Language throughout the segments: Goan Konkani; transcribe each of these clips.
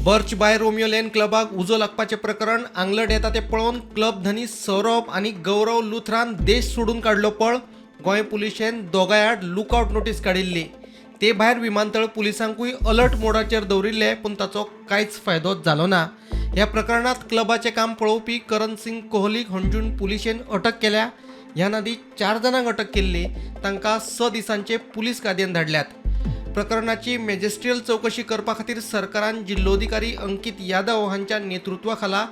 बर्च बाय रोमियो लेन क्लबाक उजो लागपाचें प्रकरण आंगलट येता तें पळोवन क्लब धनी सौरभ आनी गौरव लुथरान देश सोडून काडलो पळ. गोंय पुलिशेन दोगांय आड लुकआवट नोटीस काडिल्ली. ते भायर विमानतळ पुलिसांकूय अलर्ट मोडाचेर दवरिल्ले, पूण ताचो कांयच फायदो जालो ना. ह्या प्रकरणांत क्लबाचें काम पळोवपी करण सिंग कोहलीक हणजूण पुलिशेन अटक केल्या. ह्या आदीं चार जाणांक अटक केल्ली. तांकां 6 दिसांचे पुलीस कादयेन धाडल्यात. प्रकरणाची मॅजिस्ट्रियल चवकशी करपा खातीर सरकारान जिल्लोधिकारी अंकित यादव हांच्या नेतृत्वा खाला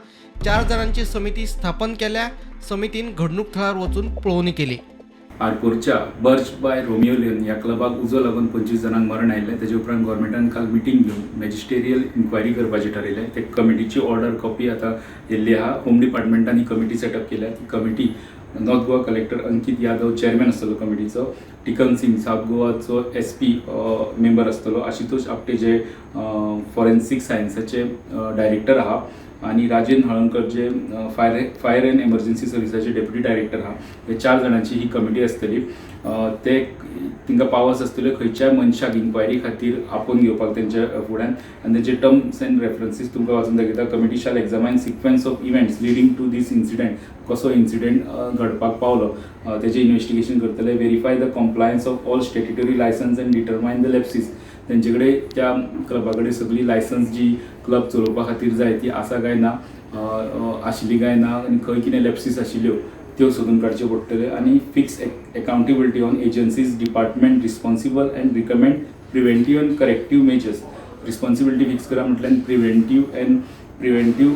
4 जाणांची समिती स्थापन केल्या. समितीन घडणूक थळार वचून पळोवणी केली. आरपोरच्या बर्च बाय रोमियो लेन ह्या क्लबाक उजो लागून 25 जाणांक मरण आयिल्लें. तेजे उपरांत गोवोरमेंटान काल मिटींग घेवन मॅजिस्टेरियल इन्क्वायरी करपाचें ठरयलें. ते कमिटीची ऑर्डर कॉपी आतां येयल्ली आहा. होम डिपार्टमेंटान ही कमिटी सेटअप केल्या. ती committee North Goa collector Ankit Yadav chairman आसतलो कमिटीचो, टिकम सिंग सावथ गोवाचो एसपी मेंबर आसतलो, आशुतोष आपटे जे फॉरेन्सीक सायन्साचे डायरेक्टर आहा आनी राजेंद्र हळंकर जे फायर अँड एमर्जन्सी सर्विसाचे डेप्युटी डायरेक्टर आहा. हे चार जाणांची ही कमिटी आसतली. ते तांकां पावर्स आसतल्यो खंयच्याय मनशाक इन्क्वायरी खातीर आपोवन घेवपाक तेंच्या फुड्यान आनी तेजे टर्म्स एंड रेफरन्सीस तुमकां वाचून दाखयता. Committee shall examine sequence of events leading to this incident, कसो इन्सिडेंट घडपाक पावलो तेजें इन्वेस्टिगेशन करतले, verify the compliance of all statutory licence and determine the lapses. तेंचे कडेन, त्या क्लबा कडेन सगळी लायसन्स जी क्लब चलोवपा खातीर जाय ती आसा काय ना, आशिल्ली काय ना आनी खंय कितें लॅप्सीस आशिल्ल्यो त्यो सोदून काडच्यो पडटल्यो आनी fix accountability on agencies, department responsible and recommend preventive and corrective measures. Responsibility fix करा म्हटल्यार preventive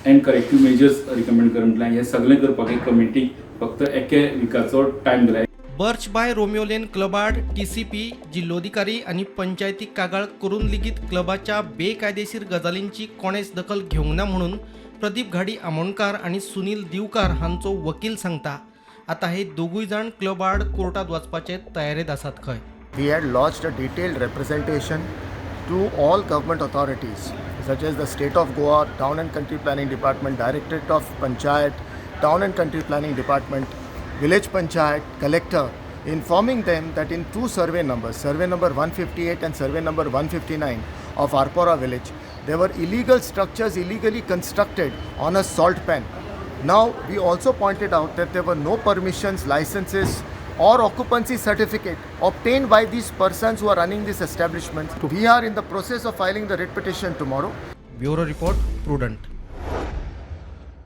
and corrective measures recommend कर म्हटल्यार हें सगळें करपाक एक कमिटीक फक्त एके विकाचो टायम दिला. बर्च बाय रोमियो लेन क्लबाड टीसीपी, जिल्लोधिकारी आनी पंचायतीक कागाळ करून लेगीत क्लबाच्या बेकायदेशीर गजालींची कोणेच दखल घेवंक ना म्हणून प्रदीप घाडी आमोणकार आनी सुनील दिवकार हांचो वकील सांगता. आतां हे दोगूय जाण क्लबाड कोर्टात वचपाचे तयारेंत आसात खंय. We had lodged a detailed representation to all government authorities such as the State of Goa, Town and Country Planning Department, Directorate of Panchayat, Town and Country Planning Department, Village Panchayat, Collector, informing them that in two survey numbers, survey number 158 and survey number 159 of Arpora village, there were illegal structures illegally constructed on a salt pan. Now, we also pointed out that there were no permissions, licenses, or occupancy certificate obtained by these persons who are running these establishments. We are in the process of filing the writ petition tomorrow. Bureau report, Prudent.